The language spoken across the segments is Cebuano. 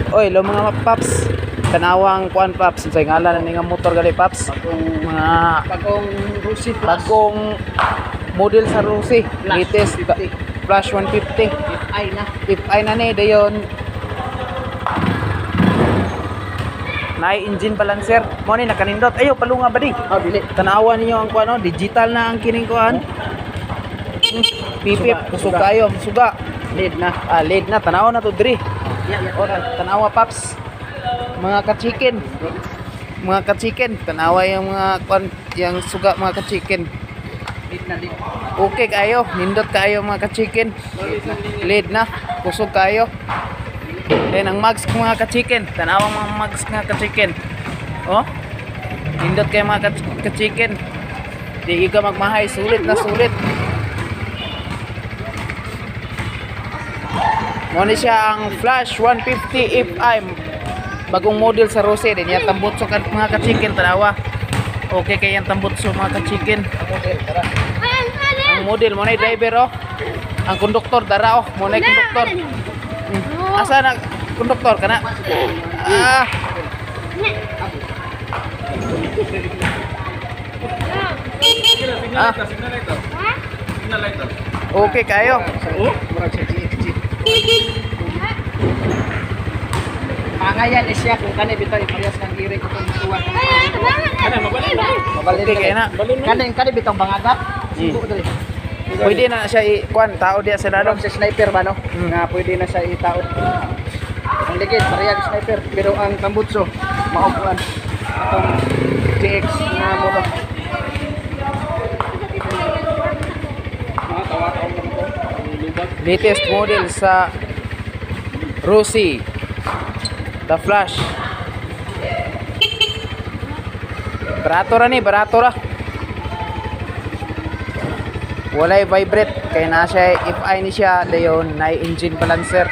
Oy, lo mga paps. Tanawang kuan, paps, unsay ngalan ani nga motor gali, paps? Bagong Mga bagong Rusi Plus. Bagong model sa Rusi, Flash latest 150. Flash 150. Ay na. If ay na ni dayon na engine balancer mo ni nakanindot ayo palunga ba di. Oh, dili. Tanawa ninyo ang kuan, oh, digital na ang kining kuan. Pipip Suga, kusog suga. kayo, suga. Lead na. Ah, lead na, tanawa na to diri. Yeah. Oh, tanawa, paps. Mga ka-chicken. Mga ka-chicken, tanawa yung mga kuan, yung suga, mga ka-chicken. Lead na, lead. Okay kayo, nindot kayo, mga ka-chicken. Lead na, kusog kayo. Then ang mags, mga ka-chicken, tanawa mga mags nga ka-chicken. Oh. Nindot kayo, mga ka-chicken. Di ka magmahay, sulit na sulit. Mo ni siya ang Flash 150 FI, bagong model sa Rose din yan tambutso ka, mga ka-chicken, tanawa. Okay kay ang tambutso, mga ka-chicken. Model, tara. Ang model mo na yung driver, oh. Ang konduktor dara, oh, mo na yung konduktor. Asa na konduktor kana? Ah, ah. Okay kayo. Oh, murag sa GXG. Pangayan ni siya kung kani bitaw parehas kang gire ko kung tuwa. Mabalin. Okay kayo na. Kani kani bitaw bangaga. Sugo dali. Pwede na siya i kuan tao diya sa lalom. Murag sa sniper ba, no? Nga pwede na siya itaod. Ang ligid parehas sniper pero ang tambutso mao kuan. Atong GX na moto. Latest model sa Rusi. The Flash. Barato ra ni, barato ra. Walay vibrate kay na siya if I ni siya dayon na engine balancer.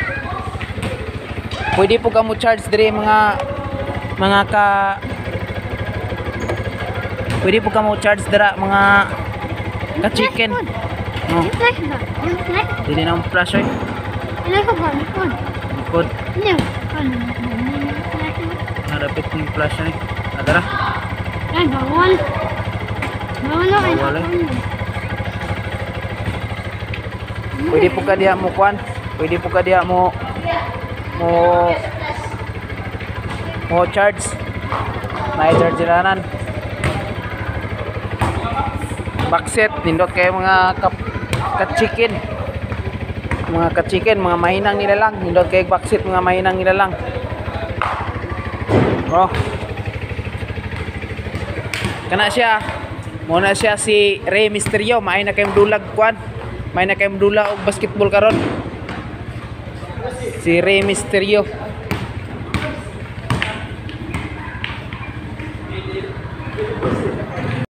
Pwede po ka mo charge dire, mga ka pwede po ka mo charge dira, mga ka chicken. Oh, Flash ba? Yung flash? Dili na ang flash oy. Ano ko ba? Likod. Likod. Ano? Ano? Flash mo? Narapit ng flash oy. Ah, tara. Ay, bawal. Bawal ako. Bawal, eh. Pwede po ka diha mo kwan. Pwede po ka diha mo mo mo charge. May charge ranan. Backset nindot kayo, mga ka, ka-chicken. Mga ka-chicken, mga mahinang nilalang. Nindot kayo backset, mga mahinang nilalang. Oh. Kana siya. Muna siya si Rey Mysterio, maay na kayong dulag kwan. May na kayong dula og basketball karon. Si Rey Mysterio.